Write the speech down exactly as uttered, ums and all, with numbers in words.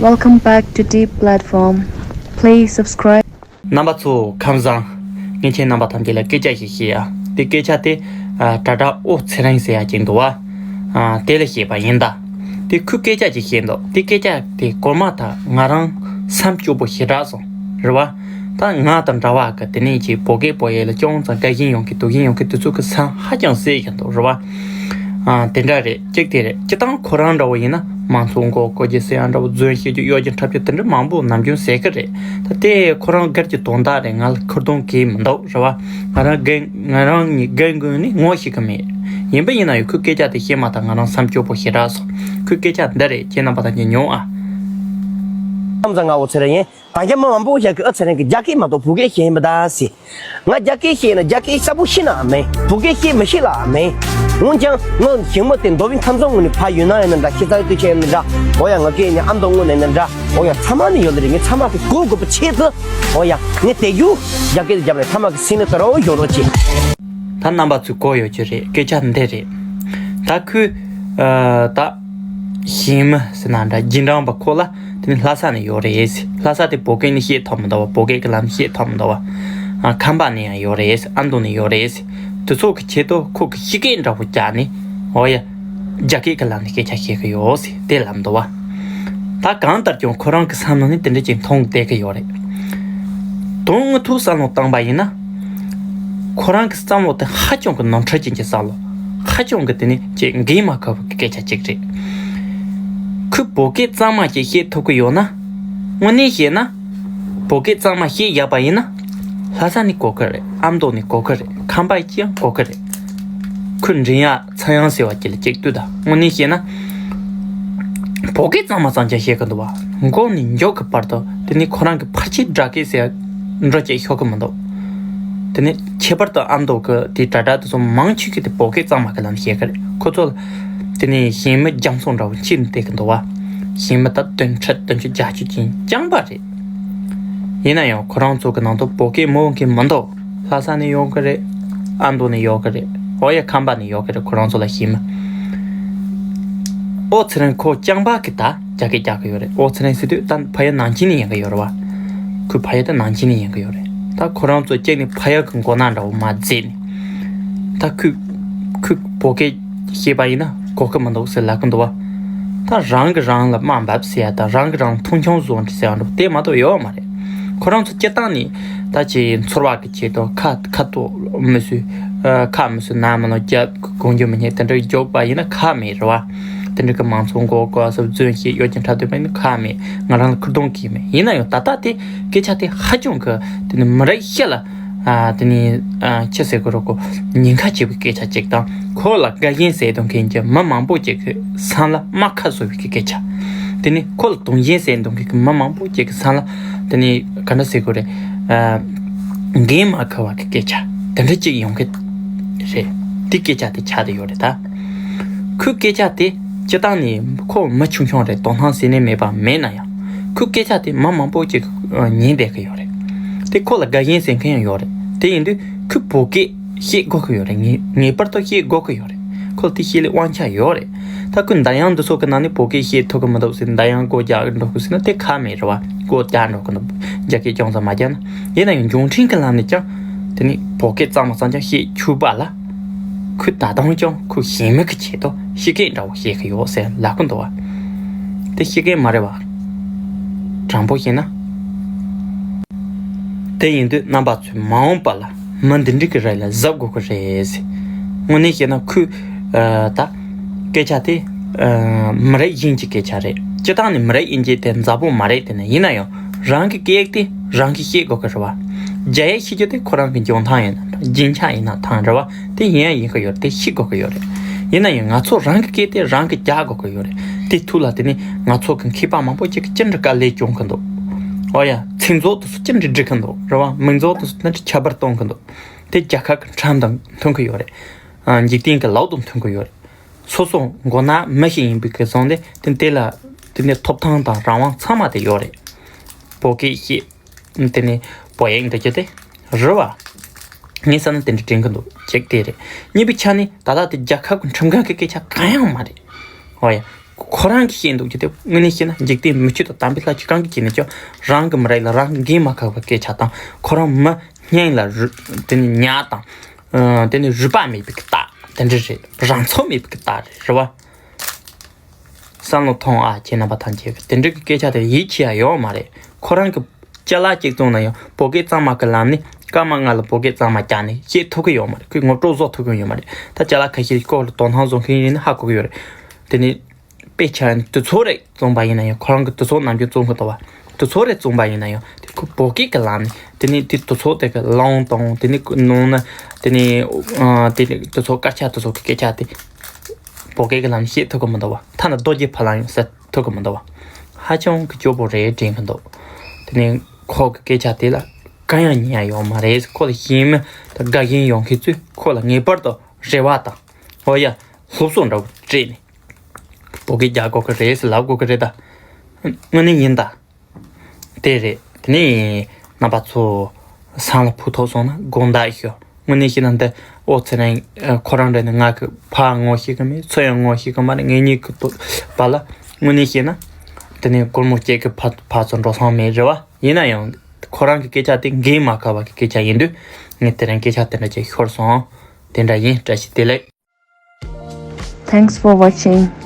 Welcome back to Deep Platform. Please subscribe. རྣམ་པ་ཚོ་ཁམས་བཟང་། ངས་ཁྱེད་རྣམ་པ་ཐམས་ཅད་ལ་སྐད་ཆ་ཞིག་བཤད་ཡ། དེ་སྐད་ཆ་དེ་ཨ་དྲ་གྲགས་ཨོ་ཚེ་རིང་ཟེར་ཡ་ཅིག་འདུག་བ། ཨ་དེ་ལ་བཤད་པ་ཡིན་ད། དེ་ཁོས་སྐད་ཆ་ཅིག་བཤད་འདུག་དེ་སྐད་ཆ་དེ་གོ་མ་ཐག་ང་རང་སེམས་སྐྱོ་པོ་ཞེ་དྲག་སོང་། རེད་བ། ད་ང་དང་འདྲ་བ་གི་དེ་ནས་ཀྱི་བོད་སྐད་བོད་ཡིག་ལ་ཅུང་ཙམ་དགའ་ཞེན་ཡོང་གི་སྡུག་ཞེན་ཡོང་གི་དེ་ཚོ་གི་སེམས་ཧ་ཅང་གསལ་ཞིག་འདུག་རེད་བ། ཨ་དེ་འདྲ་རེད། གཅིག་དེ་རེད། སྤྱིར་བཏང་ཁོ་རང་འདྲ་བོ་ཡིན་ན་མང་ཚོགས་མགོ་སྐོར་གྱི་ཟེར་ཡ་འདྲ་བོ། རྫུན་བཤད་རྒྱུ་གཡོ་སྒྱུ་འཁྲབ་རྒྱུ་དེ་འདྲ་མང་པོ་ནམ་རྒྱུན་ཟེར་གི་རེད། ད་དེ་ཁོ་རང་སྒེར་གྱི་དོན་དག་རེད། ང་ལ་ཁུར་དོན་གང་ཡང་མི་འདུག་རེད་བ། ང་རང་རྒན་ང་རང་ཉིད་རྒན་རྒོན་ནི་ངོ་ཤེས་གི་མེད། ཡིན་པ་ཡིན་ན་ཡང་ཁོས་སྐད་ཆ་དེ་བཤད་མ་ཐག་ང་རང་སེམས་སྐྱོ་པོ་ཞེ་དྲག་སོང་། ཁོས་སྐད་ཆ་འདི་རེད། ཁྱེད་རྣམ་པ་ཐམས་ཅད་མྱོང་ཨ། ཨམ་ཙང་ང་འོ་ཚེ་ར་ཡིན། ད་རྒྱ་མི་མང་པོ་ཞིག་གིས་ཨ་ཚེ་རིང་གིས་རྒྱ་སྐད་མ་གཏོགས་བོད་སྐད་ཤེས་ཡིན་པ་ད་ཟེར། ང་རྒྱ་སྐད་ཤེས་ན་རྒྱ་སྐད་གསལ་པོ་ཤེས་ནའང་མེད། བོད་སྐད་ཤེས་མི་ཤེས་ལའང་མེད། འོན་ཀྱང་ངའི་ཞི་མོ་དེ་མདོ་དབུས་མཐའ་མཚམས་ངོས་ནས་ཕར་ཡུན་ནན་ཡིན་ན་འདྲ། ཤི་ཚ་ཡི་དུས་ཆེན་ཡིན་ན་འདྲ། འོ་ཡ། ང་སྐད་ནི་ཨ་མདོ་ངོས་ནས་ཡིན་ན་འདྲ། འོ་ཡ། ཚང་མ་ནས་ཡོད་ལེ་རེད། ངས་ཚང་མ་གི་གོ་དགོས་པ་ཆེད་དུ། འོ་ཡ། ངས་དེ་རྒྱུ་རྒྱ་སྐད་དུ་རྒྱབ་ནས་ཚང་མ་གི་སེམས་ནང་དུ་རོ་ཡོད་རོགས་བྱེད། ད་རྣམ་པ་ཚོས་གོ་ཡོད་རྒྱུ་རེད། སྐད་ཆ་འདི་རེད། ད་ཁོས་ཨ་ད་ཞི་མོ་ཟེར་ན་འདྲ། རྗེས་འབྲང་པ་ཁོ་ལ་དེ་ནི་ལྷ་ས་ནས་ཡོད་རེད། ལྷ་ས་དེ་བོད་སྐད་ནི་བཤད་ཐུབ་མི་འདུག་བ། བོད་སྐད་ཀྱི་ལམ་བཤད་ཐུབ་མི་འདུག་བ། ཨ་ཁམས་པ་ནས་ཡང་ཡོད་རེད། ཨ་མདོ་ནས་ཡོད་རེད། དེ་ཚོ་གི་ཆེད་དུ་ཁོ་གི་ཤི་སྐད་འདྲ་བོ་རྒྱག་ནས། འོ་ཡ། རྒྱ་སྐད་ཀྱི་ལམ་ནས་སྐད་ཆ་བཤད་གི་ཡོད་ཟེར་དེ་ལབ་འདུག་བ། ད་གང་ལྟར་ཀྱང་ཁོ་རང་གི་བསམ་བློ་ནི་དེ་འདྲ་ཅིག་མཐོང་བསྡད་གི་ཡོད་རེད། དོན་དངོས་ཐོག་བསམ་བློ་བཏང་པ་ཡིན་ན། ཁོ་རང་གི་བསམ་བློ་དེ་ཧ་ཅང་གི་ནོར་འཁྲུལ་ཅན་གྱི་བསམ་བློ། ཧ་ཅང་གི་དེ་ནི་ཅིག་འགན་མ་ཁུར་བའི་སྐད་ཆ་ཅིག་རེད། ཁོས་བོད་སྐད་གཙང་མ་ཅིག་བཤད་ཐུབ་གི་ཡོད་ན། དངོས་གནས་བཤད་ན། བོད་སྐད་གཙང་མ་བཤད་ཡག་པ་ཡིན་ན། ལྷ་ས་ནས་གོ་གི་རེད། ཨ་མདོ་ནས་གོ་གི་རེད། ཁམས་པ་ཡིས་ཀྱང་གོ་གི་རེད། ཁོས་འདྲེན་ཡག་ཚ་ཡང་ཟེར་བ་ཅིག་ལ་ཅིག་ལྟོས་དང་། དངོས་གནས་བཤད་ན། བོད་སྐད་གཙང་མ་གཙང་རྐྱང་བཤད་གི་འདུག་བ། མགོ་ནས་མཇུག་གི་བར་དུ་དེ་ནི་ཁོ་རང་གི་ཕལ་ཆེར་སྦྲག་སྐད་ཟེར་འགྲོ་བྱེད་ཤོར་གི་མི་འདུག་དེ་ནི་ཁྱད་པར་དུ་ཨ་མདོ་གི་དེ་དྲ་གྲགས་དེ་ཚོ་མང་ཆེ་གི་དེ་བོད་སྐད་གཙང་མ་གི་ལམ་བཤད་གི་རེད། ཁོ་ཚོ་ལ་དེ་ནི་ཞི་མོ་རྒྱ་མཚོ་འདྲ་བོ་ཅིག་བསྡད་གི་འདུག་བ། ཞི་མོ་ད་བདུན་ཕྲག་བདུན་ཅུ་བརྒྱད་ཅུ་ཅན་རྐྱང་པ་རེད། ཡིན་ན་ཡང་ཁོ་རང་ཚོ་གི་ནང་དུ་བོད་སྐད་མོ་གི་མི་འདུག་ལྷ་ས་ནས་ཡོང་གི་རེད། ཨ་མདོ་ནས་ཡོང་གི་རེད། འོ་ཡ། ཁམས་པ་ནས་ཡོང་གི་རེད། ཁོ་རང་ཚོ་ལ་ཞི་མོ། ཨོ་ཚེ་རིང་ཁོ་རྐྱང་པ་གི་ད་རྒྱ་སྐད་རྒྱག་གི་ཡོད་རེད། ཨོ་ཚེ་རིང་ཟེར་དུས་ད་ཕ་ཡུལ་ནང་ཆེན་ནས་ཡིན་གི་ཡོད་རེད་བ། ཁོའི་ཕ་ཡུལ་ད་ནང་ཆེན་ནས་ཡིན་གི་ཡོད་རེད། ད་ཁོ་རང་ཚོ་གཅིག་ནས་ཕ་ཡུལ་གི་མགོ་ནག་འདྲ་བོ་མར་བརྫིས་ནས། ད་ཁོས་ཁོས་བོད་སྐད་བཤད་པ་ཡིན་ན་གོ་གི་མི་འདུག་ཟེར་ལབ་གི་འདུག་བ། ད་རང་གིས་རང་ལ་དམའ་འབེབས་ཟེར་ཡ་དང་། རང་གིས་རང་ལ་མཐོང་ཆུང་བཟོ་འདྲ་ཟེར་ཡ་འདྲ་བོ་དེ་མ་གཏོགས་ཡོད་མ་རེད། ཁོ་རང་ཚོ་སྤྱིར་བཏང་ནས་ད་ཅིག་ཚོར་བ་གི་ཆེད་དུ་ཁ་ཁ་ཐོག་མི་བཟོད། ཨ་ཁ་མི་བཟོད། ནང་མི་ནང་རྒྱབ་གི་གང་རྒྱུ་མི་སྙན་དེ་འདྲ་རྒྱོབ་པ་ཡིན་ན་ཁག་མེད་རེད་བ། དེ་འདྲ་གི་མང་ཚོགས་མགོ་སྐོར་སོགས་རྫུན་བཤད་གཡོ་སྒྱུ་འཁྲབ་སྡོད་པ་ཡིན་ན་ཁག་མེད། ང་རང་ལ་ཁུར་དོན་གང་ཡང་མེད། ཡིན་ན་ཡང་ད་ལྟ་དེ་སྐད་ཆ་དེ་ཧ་ཅང་གི་དེ་ནི་མི་རིགས་ཤིག་ལ། ཨ་དེ་ནི་ཨ་ཅི་ཟེར་དགོས་རེད། ཁོ་ཉེན་ཁ་ཆེ་བའི་སྐད་ཆ་ཅིག་དང་། ཁོ་ལ་དགའ་ཞེན་ཟེར་འདུག་མཁན་གྱི་མི་མང་པོ་ཅིག་གི་སེམས་ལ་རྨ་ཁ་བཟོ་བའི་སྐད་ཆ། དེ་ནི་ཁོ་ལ་དུང་ཞེན་ཟེར་འདུག་མཁན་གྱི་མི་མང་པོ་ཅིག་གི་སེམས་ལ་དེ་ནི་ག་འདྲ་ཟེར་དགོས་རེད། ཨ་འགན་མ་ཁུར་བ་གི་སྐད་ཆ་དེ་འདྲ་ཅིག་ཡོང་གི་རེད། དེ་སྐད་ཆ་དེ་ཆགས་བསྡད་ཡོད་རེད་ད། ཁོའི་སྐད་ཆ་དེ་སྤྱིར་བཏང་ནས་ཁོ་མི་ཆུང་ཆུང་རེད། དོ་སྣང་ཟེར་ནས་མེད་པ་མེད་ན་ཡང་། ཁོའི་སྐད་ཆ་དེ་མི་མང་པོ་ཅིག་ཉན་བསྡད་ཀྱི་ཡོད་རེད། དེ་ཁོ་ལ་དགའ་ཞེན་ཟེར་མཁན་ཡང་ཡོད་རེད། དེ་ཡིན་དུས་ཁོས་བོད་སྐད་བཤད་དགོས་ཀྱི་ཡོད་རེད། ངེས་ངེས་པར་དུ་བཤད་དགོས་ཀྱི་ཡོད་རེད། ཁོ་ལ་དེ་བཤད་ལས་དབང་ཆ་ཡོད་རེད། ད་ཁོས་འདར་དབྱངས་འདི་ཚོ་གི་ནང་ནས་བོད་སྐད་བཤད་ཐུབ་ཀྱི་མི་འདུག་ཟེར། འདར་དབྱངས་སྒོ་རྒྱག་འགྲོ་དགོས་ཟེར་ན་དེ་ཁག་མེད་རེད་བ། སྒོ་རྒྱག་འགྲོ་གི་འདུག་རྒྱ་སྐད་ཅུང་ཙམ་མ་རྒྱག་ན། ཡིན་ན་ཡང་འབྱུང་ཕྲན་གྱི་ལམ་ནས་ཀྱང་དེ་ནི་བོད་སྐད་གཙང་མ་གཙང་རྐྱང་བཤད་ཆོག་པ་ལ། ཁོས་ད་དུང་ཀྱང་ཁོའི་ཞི་མོ་གི་ཆེད་དུ་ཤི་སྐད་འདྲ་བོ་བཤད་ཀྱི་ཡོད་ཟེར་ལབ་ཀྱི་འདུག་བ། དེ་ཤི་སྐད་མ་རེད་བ། དྲང་པོ་བཤད་ན། དེ་ཡིན་དུས་རྣམ་པ་ཚོས་མ་འོངས་པ་ལ་མི་འདི་འདྲ་གི་རིགས་ལ་གཟབ་དགོས་ཀྱི་རེད་ཟེར། དངོས་གནས་བཤད་ན་ཁོས་ཨ་ད་སྐད་ཆ་དེ་ཨ་མི་རིགས་གཞན་གྱི་སྐད་ཆ་རེད། སྤྱིར་བཏང་ནས་མི་རིགས་ཡིན་གྱི་དེ་མཛའ་པོ་མ་རེད། དེ་ནི་ཡིན་ན་ཡང་རང་གི་སྐད་ཡིག་དེ་རང་གིས་ཤེས་དགོས་ཀྱི་རེད་བ། རྒྱ་ཡིག་ཤེས་རྒྱུ་དེ་ཁོ་རང་གི་འཇོན་ཐང་ཡིན་ན་འདྲ། རྒྱན་ཆ་ཡིན་ན་ཐང་རེད་བ། དེ་ཡིན་ཡང་ཡིན་གི་ཡོད་རེད། དེ་ཤེས་དགོས་གི་ཡོད་རེད། ཡིན་ན་ཡང་ང་ཚོ་རང་གི་སྐད་དེ་རང་གིས་རྒྱག་དགོས་གི་ཡོད་རེད། དེ་ཐུགས་ལ་དེ་ནི་ང་ཚོ་གི་མཁས་པ་མང་པོ་ཅིག་གིས་ཅི་འདྲ་དཀའ་ལས་བསྐྱོན་གི་འདུག་ཨོ་ཡ། ཚིག་མཛོད་དེ་ཚོ་ཅི་འདྲ་འབྲི་གི་འདུག་རེད་བ། མིང་མཛོད་དེ་ཚོ་ཅི་འདྲ་ཁྱད་པར་གཏོང་གི་འདུག་དེ་རྒྱལ་ཁབ་ཀྱི་ཁྲིམས་དང་མཐུན་གི་ཡོད་རེད། ཨ་འཇིག་རྟེན་གྱི་ལུགས་དང་མཐུན་གི་ཡོད་རེད། སོ་སོ་མགོ་ནག་མི་ཞིག་ཡིན་པའི་གི་བཟུང་སྟེ་དེ་དེ་ལ་དེ་ནི་ཐོབ་ཐང་དང་རང་དབང་ཚང་མ་དེ་ཡོད་རེད། བོད་སྐད་བཤད། དེ་ནི་བོད་ཡིག་འབྲི་རྒྱུ་དེ་རེད་བ། ངས་བསམ་ན་དེ་འདྲ་དྲན་གི་འདུག་གཅིག་དེ་རེད། གཉིས་པའི་ཆ་ནས་ད་ལྟ་དེ་རྒྱལ་ཁབ་ཀྱི་ཁྲིམས་ཁང་གི་སྐད་ཆ་གང་ཡང་མ་རེད། ཨོ་ཡ། ཁོ་རང་གིས་བཤད་འདུག་ཅེས་དེ་དངོས་གནས་བཤད་ན་འཇིག་རྟེན་མི་ཆོས་དང་དམ་པའི་ལྷ་ཆོས་གང་གིས་བྱས་ནས་ཀྱང་རང་གི་མི་རིགས་ལ་རང་གི་འགན་མ་ཁུར་བའི་སྐད་ཆ་དང་། ཁོ་རང་མི་སྙིང་ལ་རུ་དེ་ནི་ཉར་དང་། ཨ་དེ་ནི་རུས་པ་མེད་པའི་རྟགས་དེ་འདྲ་རེད། རང་ཚོད་མེད་པའི་རྟགས་རེད། རེད་བ། བསམ་བློ་ཐོངས་ཨ། ཁྱེད་རྣམ་པ་ཐམས་ཅད་ཀྱིས་དེ་འདྲ་གི་སྐད་ཆ་དེ་ཡིད་ཆེས་ཡ་ཡོད་མ་རེད། ཁོ་རང་གི་ཅ་ལག་གཅིག་བཙོང་ན་ཡང་བོད་སྐད་གཙང་མ་གི་ལམ་ནས་སྐར་མ་ལྔ་ལ་བོད་སྐད་གཙང་མ་བསྐྱར་ནས་བཤད་ཐུབ་ཀྱི་ཡོད་མ་རེད། ཁོས་ངོ་སྤྲོད་བཟོ་ཐུབ་ཀྱི་ཡོད་མ་རེད། ད་ཅ་ལག་ཁ་ཤས་སྐོར་ལ་དོ་སྣང་བཟོ་མཁན་ཡིན་ན་ཧ་གོ་གི་ཡོད་རེད། དེ་ནས་དཔེ་ཆ་དུས་ཚོད་རེ་བཙོང་པ་ཡིན་ན་ཡང་ཁོ་རང་གི་དུས་ཚོད་ནམ་རྒྱུན་བཙོང་གི་འདུག་བ། དུས་ཚོད་རེ་བཙོང་པ་ཡིན་ན་ཡང་དེ་ཁོ་བོད་སྐད་ཀྱི་ལམ་ནས་དེ་ནས་དེ་དུས་ཚོད་དེ་གི་ལོང་དང་། དེ་ནས་ནང་ན་དེ་ནས་ཨ་དེ་ནས་དུས་ཚོད་སྐར་ཆ་དུས་ཚོད་ཀྱི་སྐད་ཆ་དེ་བོད་སྐད་ཀྱི་ལམ་ནས་བཤད་ཐུབ་ཀྱི་མི་འདུག་བ། ཐ་ན་རྡོ་རྗེ་ཕ་ལ་ཡང་ཟེར་ཐུབ་ཀྱི་མི་འདུག་བ། ཧ་ཅང་གི་སྐྱོ་པོ་རེད་དྲན་གྱི་འདུག་དེ་ནས་ཁོ་གི་སྐད་ཆ་དེ་ལ་གང་ཡང་ཉན་ཡ་ཡོད་མ་རེད། ཁོ་ལ་ཞེན་མི་དང་དགའ་ཞེན་ཡོད་མཁན་ཚོས་ཁོ་ལ་ངེས་པར་དུ་རེ་བ་དང་། འོ་ཡ། སློབ་གསོ་འདྲ་བོ་སྤྲད་ནས་བོད་སྐད་རྒྱག་དགོས་ཀྱི་རེད་ཟེར་ལབ་དགོས་ཀྱི་རེད་ད། དངོས་གནས་ཡིན་ད། དེ་རེད། དེ་ནས་རྣམ་པ་ཚོ་བསམ་བློ་ཕུག་ཐུབ་སོང་ན་དགོངས་དག་ཞུ། དངོས་གནས་བཤད་ན་འདི་ཨོ་ཚེ་རིང་ཁོ་རང་འདྲ་ནི་ང་གི་ཕ་ངོ་ཤེས་ཀྱི་མེད། ཚུར་ཡང་ངོ་ཤེས་ཀྱི་མ་རེད། ངེད་གཉིས་ཀྱི་བར་ལ་དངོས་གནས་བཤད་ན་དེ་ནས་སྒོར་མོ་སྐྱེད་ཀྱི་ཕ་ཕ་ཚོ་འགྲོ་སོང་མེད་རེད་བ། ཡིན་ན་ཡང་ཁོ་རང་གི་སྐད་ཆ་དེ་འགན་མ་ཁུར་བ་གི་སྐད་ཆ་ཡིན་དུས་ངས་དེ་རིང་སྐད་ཆ་དེ་འདྲ་ཅིག་ཤོར་སོང་། དེ་འདྲ་ཡིན། བཀྲ་ཤིས་བདེ་ལེགས། Thanks for watching.